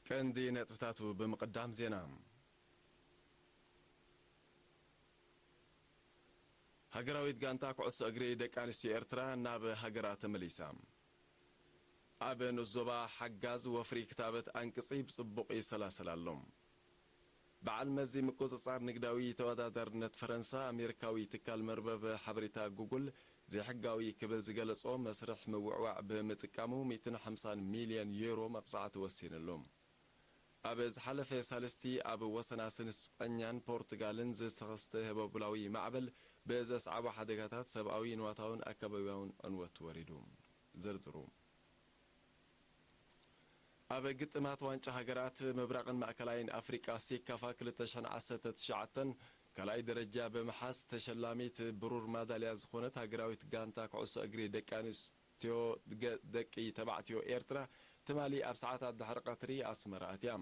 ቀንዲ ነጥብታቱ ብምቕዳም ዜና። ሃገራዊት ጋንታ ኩዕሶ እግሪ ደቂ ኣንስትዮ ኤርትራ ናብ ሃገራ ተመሊሳ። ኣብ ንኡስ ዞባ ሓጋዝ ወፍሪ ክታበት ኣንቅጺ ብጽቡቕ ይሰላሰል ኣሎ። በዓል መዚ ምቁጽጻር ንግዳዊ ተወዳዳርነት ፈረንሳ፣ ኣሜሪካዊ ትካል መርበብ ሓበሬታ ጉግል ዘይሕጋዊ ክብል ዝገለጾ መስርሕ ምውዕዋዕ ብምጥቃሙ ሚእትን ሓምሳን ሚልዮን ዩሮ መቕጻዕቲ ወሲንሉ። ኣብ ዝሓለፈ ሳልስቲ ኣብ ወሰናስን ስጳኛን ፖርቱጋልን ዝተኸስተ ህቦብላዊ ማዕበል ብዘስዓቦ ሓደጋታት ሰብኣዊ፣ ንዋታውን ኣከባቢያውን ዕንወት ወሪዱ። ዝርዝሩ። ኣብ ግጥማት ዋንጫ ሃገራት ምብራቕን ማእከላይን ኣፍሪቃ ሴካፋ ክልተ ሽሕን ዓሰርተ ትሽዓተን ካልኣይ ደረጃ ብምሓዝ ተሸላሚት ብሩር ማዳልያ ዝኾነት ሃገራዊት ጋንታ ኩዕሶ እግሪ ደቂ ኣንስትዮ ገ-፣ ደቂ ተባዕትዮ ኤርትራ ትማሊ ኣብ ሰዓታት ድሕሪ ቀትሪ ኣስመራ ኣትያ።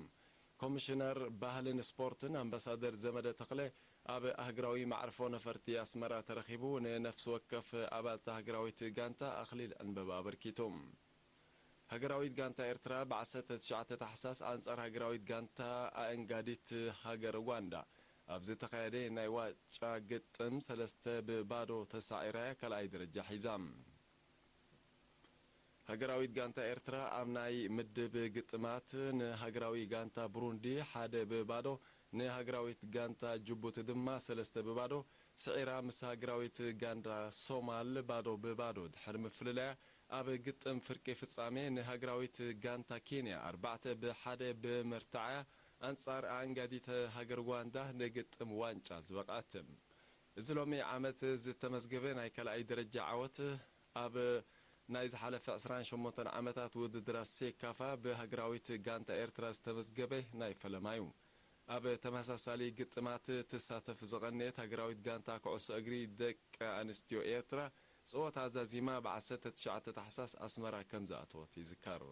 ኮሚሽነር ባህልን ስፖርትን ኣምባሳደር ዘመደ ተኽለ ኣብ ኣህግራዊ መዕርፎ ነፈርቲ ኣስመራ ተረኺቡ ንነፍሲ ወከፍ ኣባልቲ ሃገራዊት ጋንታ ኣኽሊል ዕንበባ ኣበርኪቱ። ሃገራዊት ጋንታ ኤርትራ ብዓሰርተ ትሽዓተ ታሕሳስ ኣንጻር ሃገራዊት ጋንታ ኣእንጋዲት ሃገር ኡጋንዳ ኣብ ዝተኻየደ ናይ ዋንጫ ግጥም ሰለስተ ብባዶ ተሳዒራ ካልኣይ ደረጃ ሒዛ። ሃገራዊት ጋንታ ኤርትራ ኣብ ናይ ምድብ ግጥማት ንሃገራዊ ጋንታ ብሩንዲ ሓደ ብባዶ፣ ንሃገራዊት ጋንታ ጅቡቲ ድማ ሰለስተ ብባዶ ስዒራ፣ ምስ ሃገራዊት ጋንታ ሶማል ባዶ ብባዶ ድሕሪ ምፍልላያ፣ ኣብ ግጥም ፍርቂ ፍጻሜ ንሃገራዊት ጋንታ ኬንያ ኣርባዕተ ብሓደ ብምርታዓያ፣ ኣንጻር ኣእንጋዲት ሃገር ኡጋንዳ ንግጥም ዋንጫ ዝበቕዐት። እዚ ሎሚ ዓመት ዝተመዝገበ ናይ ካልኣይ ደረጃ ዓወት፣ ኣብ ናይ ዝሓለፈ ዕስራን ሸሞንተን ዓመታት ውድድራት ሴካፋ ብሃገራዊት ጋንታ ኤርትራ ዝተመዝገበ ናይ ፈለማ እዩ። ኣብ ተመሳሳሊ ግጥማት ትሳተፍ ዝቐነየት ሃገራዊት ጋንታ ኩዕሶ እግሪ ደቂ ኣንስትዮ ኤርትራ፣ ጸወታ ዛዚማ ብዓሰርተ ትሽዓተ ታሕሳስ ኣስመራ ከም ዝኣተወት ይዝከር።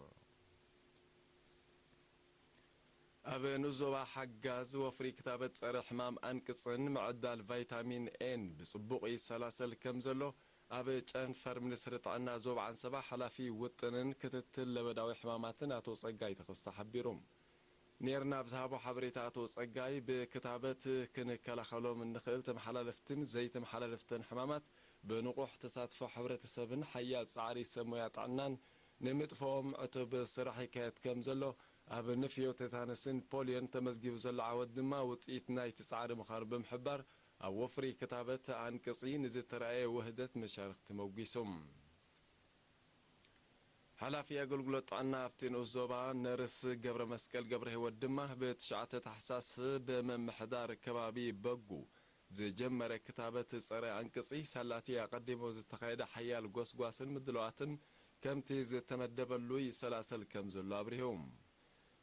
ኣብ ንኡስ ዞባ ሓጋዝ ወፍሪ ክታበት ጸረ ሕማም ኣንቅጽን ምዕዳል ቫይታሚን ኤን ብጽቡቕ ይሰላሰል ከም ዘሎ፣ ኣብ ጨንፈር ሚኒስትሪ ጥዕና ዞባ ዓንሰባ ሓላፊ ውጥንን ክትትል ለበዳዊ ሕማማትን ኣቶ ጸጋይ ተኸስተ ሓቢሩ። ኔርና ኣብ ዝሃቦ ሓበሬታ ኣቶ ጸጋይ፣ ብክታበት ክንከላኸሎም እንኽእል ተመሓላለፍትን ዘይተመሓላለፍትን ሕማማት ብንቑሕ ተሳትፎ ሕብረተሰብን ሓያል ጻዕሪ ሰብ ሞያ ጥዕናን ንምጥፍኦም ዕቱብ ስራሕ ይካየድ ከም ዘሎ፣ ኣብ ንፍዮ ቴታነስን ፖልዮን ተመዝጊቡ ዘሎ ዓወት ድማ ውጽኢት ናይቲ ጻዕሪ ምዃኑ ብምሕባር፣ ኣብ ወፍሪ ክታበት ኣንቅጺ ንዝተራእየ ውህደት መሻርኽቲ መጒሱ። ሓላፊ ኣገልግሎት ጥዕና ኣብቲ ንኡስ ዞባ ነርስ ገብረ መስቀል ገብረ ህይወት ድማ ብትሽዓተ ታሕሳስ ብምምሕዳር ከባቢ በጉ ዝጀመረ ክታበት ጸረ ኣንቅጺ ሳላቲ ኣቐዲሙ ዝተኻየደ ሓያል ጎስጓስን ምድላዋትን ከምቲ ዝተመደበሉ ይሰላሰል ከም ዘሎ ኣብሪሁ።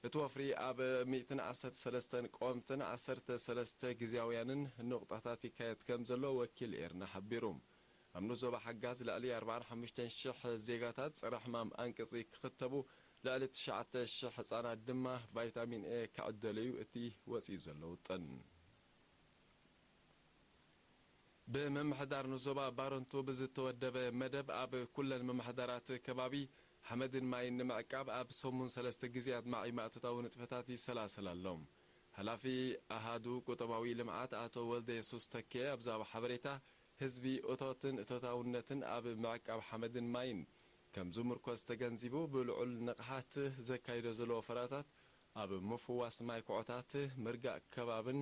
እቲ ወፍሪ ኣብ ሚእትን ዓሰርተ ሰለስተን ቀወምትን ዓሰርተ ሰለስተ ግዝያውያንን ንቑጣታት ይካየድ ከም ዘሎ ወኪል ኤርና ሓቢሩ። ኣብ ንኡስ ዞባ ሓጋዝ ልዕሊ ኣርባዓን ሓሙሽተን ሽሕ ዜጋታት ጸረ ሕማም ኣንቅጺ ክኽተቡ፣ ልዕሊ ትሽዓተ ሽሕ ህጻናት ድማ ቫይታሚን ኤ ክዕደሉ እዩ እቲ ወጺኡ ዘሎ ውጥን። ብምምሕዳር ንዞባ ባረንቱ ብዝተወደበ መደብ፣ ኣብ ኩለን ምምሕዳራት ከባቢ ሓመድን ማይን ንምዕቃብ ኣብ ሰሙን ሰለስተ ግዜያት ማዕይ ማእቶታዊ ንጥፈታት ይሰላሰል ኣሎ። ሓላፊ ኣሃዱ ቁጠባዊ ልምዓት ኣቶ ወልደ የሱስ ተኬ ኣብ ዝሃቦ ሓበሬታ፣ ህዝቢ እቶትን እቶታውነትን ኣብ ምዕቃብ ሓመድን ማይን ከም ዝምርኮዝ ተገንዚቡ፣ ብልዑል ንቕሓት ዘካይዶ ዘሎ ወፈራታት ኣብ ምፍዋስ ማይ ኩዖታት፣ ምርጋእ ከባብን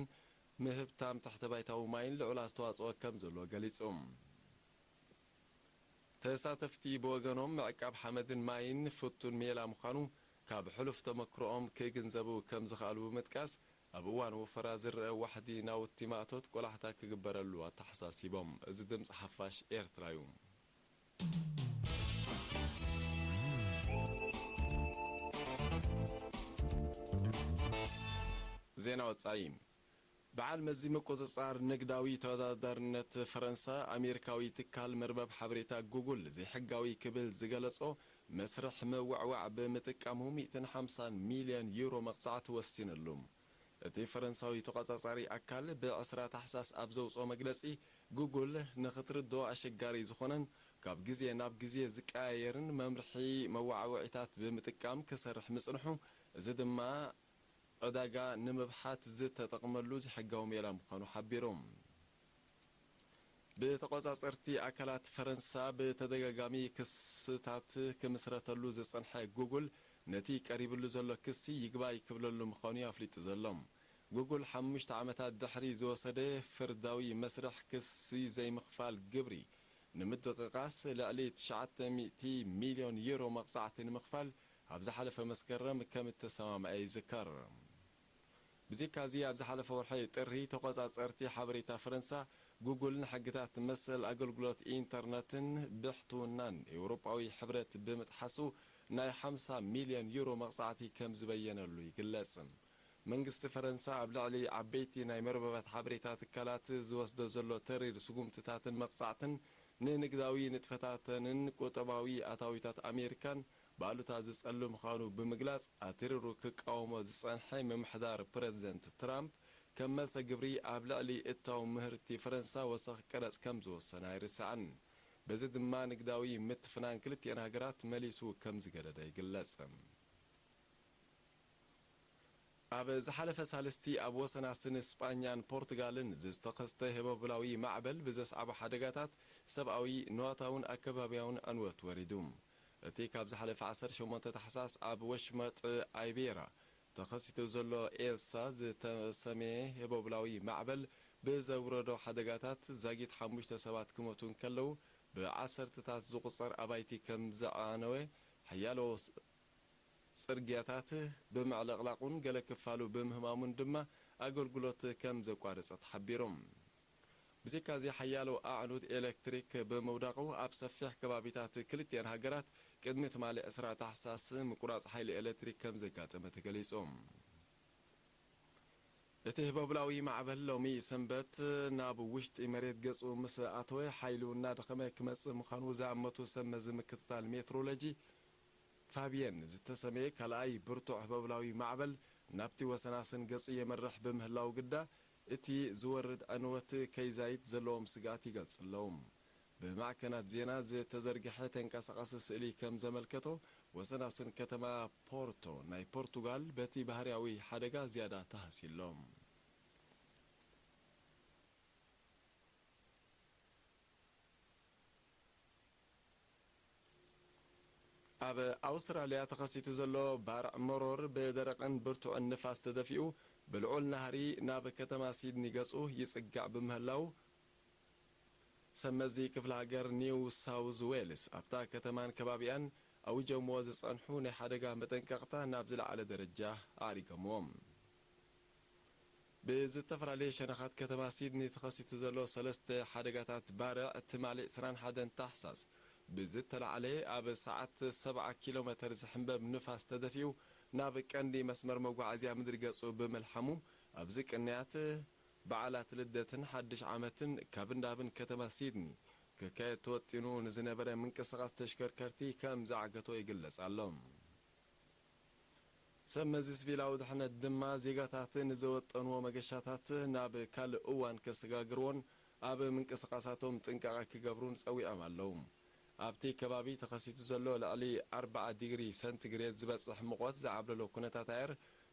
ምህብታም ትሕተ ባይታዊ ማይን ልዑል ኣስተዋጽኦ ከም ዘለዎ ገሊጹ። ተሳተፍቲ ብወገኖም፣ ምዕቃብ ሓመድን ማይን ፍቱን ሜላ ምዃኑ ካብ ሕሉፍ ተመክሮኦም ክግንዘቡ ከም ዝኸኣሉ ብምጥቃስ፣ ኣብ እዋን ወፈራ ዝረአ ዋሕዲ ናውቲ ማእቶት ቆላሕታ ክግበረሉ ኣተሓሳሲቦም። እዚ ድምፂ ሓፋሽ ኤርትራ እዩ። ዜና ወጻኢ። በዓል መዚ ምቁጽጻር ንግዳዊ ተወዳዳርነት ፈረንሳ፣ ኣሜሪካዊ ትካል መርበብ ሓበሬታ ጉግል ዘይሕጋዊ ክብል ዝገለጾ መስርሕ ምውዕዋዕ ብምጥቃሙ ሚእትን ሓምሳን ሚልዮን ዩሮ መቕጻዕቲ ወሲንሉ። እቲ ፈረንሳዊ ተቖጻጻሪ ኣካል ብዕስራ ታሕሳስ ኣብ ዘውጽኦ መግለጺ፣ ጉግል ንኽትርድኦ ኣሸጋሪ ዝኾነን ካብ ግዜ ናብ ግዜ ዝቀያየርን መምርሒ መወዓውዒታት ብምጥቃም ክሰርሕ ምጽንሑ እዚ ድማ ዕዳጋ ንምብሓት ዝተጠቕመሉ ዘይሕጋዊ ሜላ ምዃኑ ሓቢሩ። ብተቖጻጸርቲ ኣካላት ፈረንሳ ብተደጋጋሚ ክስታት ክምስረተሉ ዝጸንሐ ጉግል፣ ነቲ ቀሪብሉ ዘሎ ክሲ ይግባይ ክብለሉ ምዃኑ እዩ ኣፍሊጡ ዘሎ። ጉግል ሓሙሽተ ዓመታት ድሕሪ ዝወሰደ ፍርዳዊ መስርሕ ክሲ ዘይምኽፋል ግብሪ ንምድቕቓስ፣ ልዕሊ ትሽዓተ ሚእቲ ሚልዮን ዩሮ መቕጻዕቲ ንምኽፋል ኣብ ዝሓለፈ መስከረም ከም እተሰማምዐ ይዝከር። ብዘይካዚ፣ ኣብ ዝሓለፈ ወርሒ ጥሪ፣ ተቖጻጸርቲ ሓበሬታ ፈረንሳ፣ ጉግል ንሕግታት መሰል ኣገልግሎት ኢንተርነትን ብሕትውናን ኤውሮጳዊ ሕብረት ብምጥሓሱ፣ ናይ ሓምሳ ሚልዮን ዩሮ መቕጻዕቲ ከም ዝበየነሉ ይግለጽ። መንግስቲ ፈረንሳ ኣብ ልዕሊ ዓበይቲ ናይ መርበባት ሓበሬታ ትካላት ዝወስዶ ዘሎ ተሪር ስጉምትታትን መቕጻዕትን፣ ንንግዳዊ ንጥፈታተንን ቁጠባዊ ኣታዊታት ኣሜሪካን ብኣሉታ ዝጸሉ ምዃኑ ብምግላጽ፣ ኣትሪሩ ክቃወሞ ዝጸንሐ ምምሕዳር ፕረዚደንት ትራምፕ፣ ከም መልሰ ግብሪ ኣብ ልዕሊ እታው ምህርቲ ፈረንሳ ወሰኽ ቀረጽ ከም ዝወሰነ ኣይርሳዕን። በዚ ድማ ንግዳዊ ምትፍናን ክልቲኤን ሃገራት መሊሱ ከም ዝገደደ ይግለጽ። ኣብ ዝሓለፈ ሳልስቲ ኣብ ወሰናስን ስጳኛን ፖርቱጋልን ዝተኸስተ ህቦብላዊ ማዕበል ብዘስዓቦ ሓደጋታት ሰብኣዊ፣ ንዋታውን ኣከባብያውን ዕንወት ወሪዱ። እቲ ካብ ዝሓለፈ ዓሰርተ ሸሞንተ ታሕሳስ ኣብ ወሽመጥ ኣይቤራ ተኸሲቱ ዘሎ ኤልሳ ዝተሰምየ ህቦብላዊ ማዕበል ብዘውረዶ ሓደጋታት ዛጊት ሓሙሽተ ሰባት ክሞቱ እንከለዉ፣ ብዓሰርተታት ዝቑጸር ኣባይቲ ከም ዘዓነወ፣ ሓያሎ ጽርግያታት ብምዕልቕላቑን ገለ ክፋሉ ብምህማሙን ድማ ኣገልግሎት ከም ዘቋረጸ ተሓቢሩ። ብዘይካዚ ሓያሎ ኣዕኑድ ኤሌክትሪክ ብምውዳቑ ኣብ ሰፊሕ ከባቢታት ክልቲኤን ሃገራት ቅድሚ ትማሊ ዕስራ ታሕሳስ ምቁራጽ ሓይሊ ኤሌክትሪክ ከም ዘጋጠመ ተገሊጹ። እቲ ህቦብላዊ ማዕበል ሎሚ ሰንበት ናብ ውሽጢ መሬት ገጹ ምስ ኣተወ፣ ሓይሉ እናደኸመ ክመጽእ ምዃኑ ዝኣመቱ ሰብ መዚ ምክትታል ሜትሮሎጂ፣ ፋብየን ዝተሰመየ ካልኣይ ብርቱዕ ህቦብላዊ ማዕበል ናብቲ ወሰናስን ገጹ የመርሕ ብምህላው ግዳ፣ እቲ ዝወርድ ዕንወት ከይዛይድ ዘለዎም ስግኣት ይገልጽ ኣለዉ። ብማዕከናት ዜና ዝተዘርግሐ ተንቀሳቓሲ ስእሊ ከም ዘመልከቶ፣ ወሰናስን ከተማ ፖርቶ ናይ ፖርቱጋል በቲ ባህርያዊ ሓደጋ ዝያዳ ተሃስዩ ኣሎ። ኣብ ኣውስትራልያ ተኸሲቱ ዘሎ ባርዕ መሮር ብደረቕን ብርቱዕን ንፋስ ተደፊኡ፣ ብልዑል ናህሪ ናብ ከተማ ሲድኒ ገጹ ይጽጋዕ ብምህላው፣ ሰብ መዚ ክፍለ ሃገር ኒው ሳውዝ ዌልስ ኣብታ ከተማን ከባቢኣን ኣዊጀምዎ ዝጸንሑ ናይ ሓደጋ መጠንቀቕታ ናብ ዝለዓለ ደረጃ ኣዕሪጎምዎም። ብዝተፈላለየ ሸነኻት ከተማ ሲድኒ ተኸሲቱ ዘሎ ሰለስተ ሓደጋታት ባርዕ፣ ትማሊ ዕስራን ሓደን ታሕሳስ ብዝተላዕለ፣ ኣብ ሰዓት ሰብዓ ኪሎ ሜተር ዝሕንበብ ንፋስ ተደፊኡ፣ ናብ ቀንዲ መስመር መጓዓዝያ ምድሪ ገጹ ብምልሓሙ፣ ኣብዚ ቅንያት በዓላት ልደትን ሓድሽ ዓመትን ካብ እንዳብን ከተማ ሲድኒ ክካየድ ተወጢኑ ንዝነበረ ምንቅስቓስ ተሽከርከርቲ ከም ዝዓገቶ ይግለጽ ኣሎ። ሰብ መዚ ስቪላዊ ድሕነት ድማ፣ ዜጋታት ንዘወጠንዎ መገሻታት ናብ ካልእ እዋን ከሰጋግርዎን ኣብ ምንቅስቓሳቶም ጥንቃቐ ክገብሩን ጸዊዖም ኣለዉ። ኣብቲ ከባቢ ተኸሲቱ ዘሎ ልዕሊ ኣርብዓ ዲግሪ ሰንቲግሬድ ዝበጽሕ ሙቐት ዝዓብለሎ ኩነታት ኣየር፣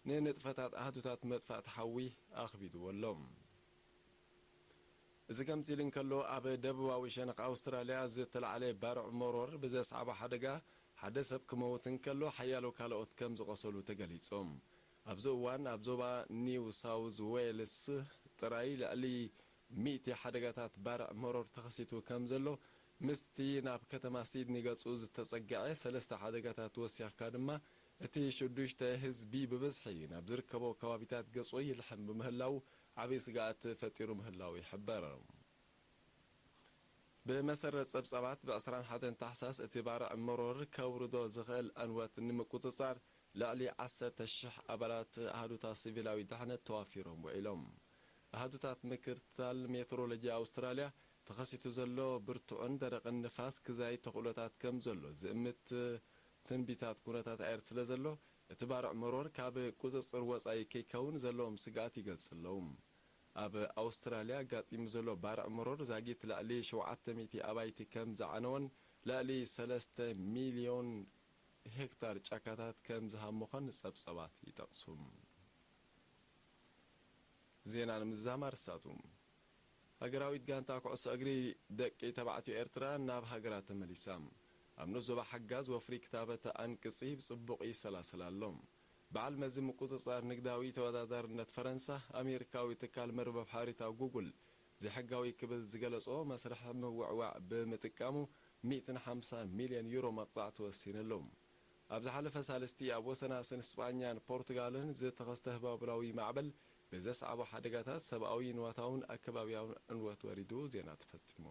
ንንጥፈታት ኣሃዱታት መጥፋእቲ ሓዊ ኣኽቢድዎ ኣሎ። እዚ ከምዚ ኢሉ እንከሎ፣ ኣብ ደቡባዊ ሸነኽ ኣውስትራልያ ዝተላዕለ ባርዕ መሮር ብዘስዓቦ ሓደጋ ሓደ ሰብ ክመውት እንከሎ፣ ሓያሎ ካልኦት ከም ዝቖሰሉ ተገሊጹ። ኣብዚ እዋን ኣብ ዞባ ኒው ሳውዝ ዌልስ ጥራይ ልዕሊ ሚእቲ ሓደጋታት ባርዕ መሮር ተኸሲቱ ከም ዘሎ፣ ምስቲ ናብ ከተማ ሲድኒ ገጹ ዝተጸግዐ ሰለስተ ሓደጋታት ወሲኽካ ድማ፣ እቲ ሽዱሽተ ህዝቢ ብብዝሒ ናብ ዝርከቦ ከባቢታት ገጹ ይልሕም ብምህላው፣ ዓቢ ስግኣት ፈጢሩ ምህላው ይሕበር። ብመሰረት ጸብጻባት፣ ብዕስራን ሓደን ታሕሳስ እቲ ባርዕ መሮር ከውርዶ ዝኽእል ዕንወት ንምቁጽጻር፣ ልዕሊ ዓሰርተ ሽሕ ኣባላት ኣሃዱታት ሲቪላዊ ድሕነት ተዋፊሮም ውዒሎም። ኣሃዱታት ምክትታል ሜትሮሎጂ ኣውስትራልያ፣ ተኸሲቱ ዘሎ ብርቱዕን ደረቕን ንፋስ ክዛይድ ተኽእሎታት ከም ዘሎ ዝእምት ትንቢታት ኩነታት ኣየር ስለ ዘሎ፣ እቲ ባርዕ መሮር ካብ ቁጽጽር ወጻኢ ከይከውን ዘለዎም ስግኣት ይገልጽ ኣለዉ። ኣብ ኣውስትራልያ ኣጋጢሙ ዘሎ ባርዕ መሮር ዛጊት ልዕሊ ሸውዓተ ሚእቲ ኣባይቲ ከም ዝዓነወን ልዕሊ ሰለስተ ሚልዮን ሄክታር ጫካታት ከም ዝሃመኾን ጸብጸባት ይጠቕሱ። ዜና ንምዝዛም ኣርስታቱ። ሃገራዊት ጋንታ ኩዕሶ እግሪ ደቂ ተባዕትዮ ኤርትራ ናብ ሃገራ ተመሊሳ። ኣብ ንኡስ ዞባ ሓጋዝ ወፍሪ ክታበት ኣንቅጺ ብጽቡቕ ይሰላሰል ኣሎ። በዓል መዚ ምቁጽጻር ንግዳዊ ተወዳዳርነት ፈረንሳ፣ ኣሜሪካዊ ትካል መርበብ ሓበሬታ ጉጉል፣ ዘይሕጋዊ ክብል ዝገለጾ መስርሕ ምውዕዋዕ ብምጥቃሙ፣ ሚእትን ሓምሳን ሚልዮን ዩሮ መቕጻዕቲ ወሲኑ ኣሎ። ኣብ ዝሓለፈ ሳልስቲ ኣብ ወሰናስን ስጳኛን ፖርቱጋልን ዝተኸስተ ህባቡላዊ ማዕበል ብዘስዓቦ ሓደጋታት ሰብኣዊ፣ ንዋታውን ኣከባቢያውን ዕንወት ወሪዱ። ዜና ተፈጺሙ።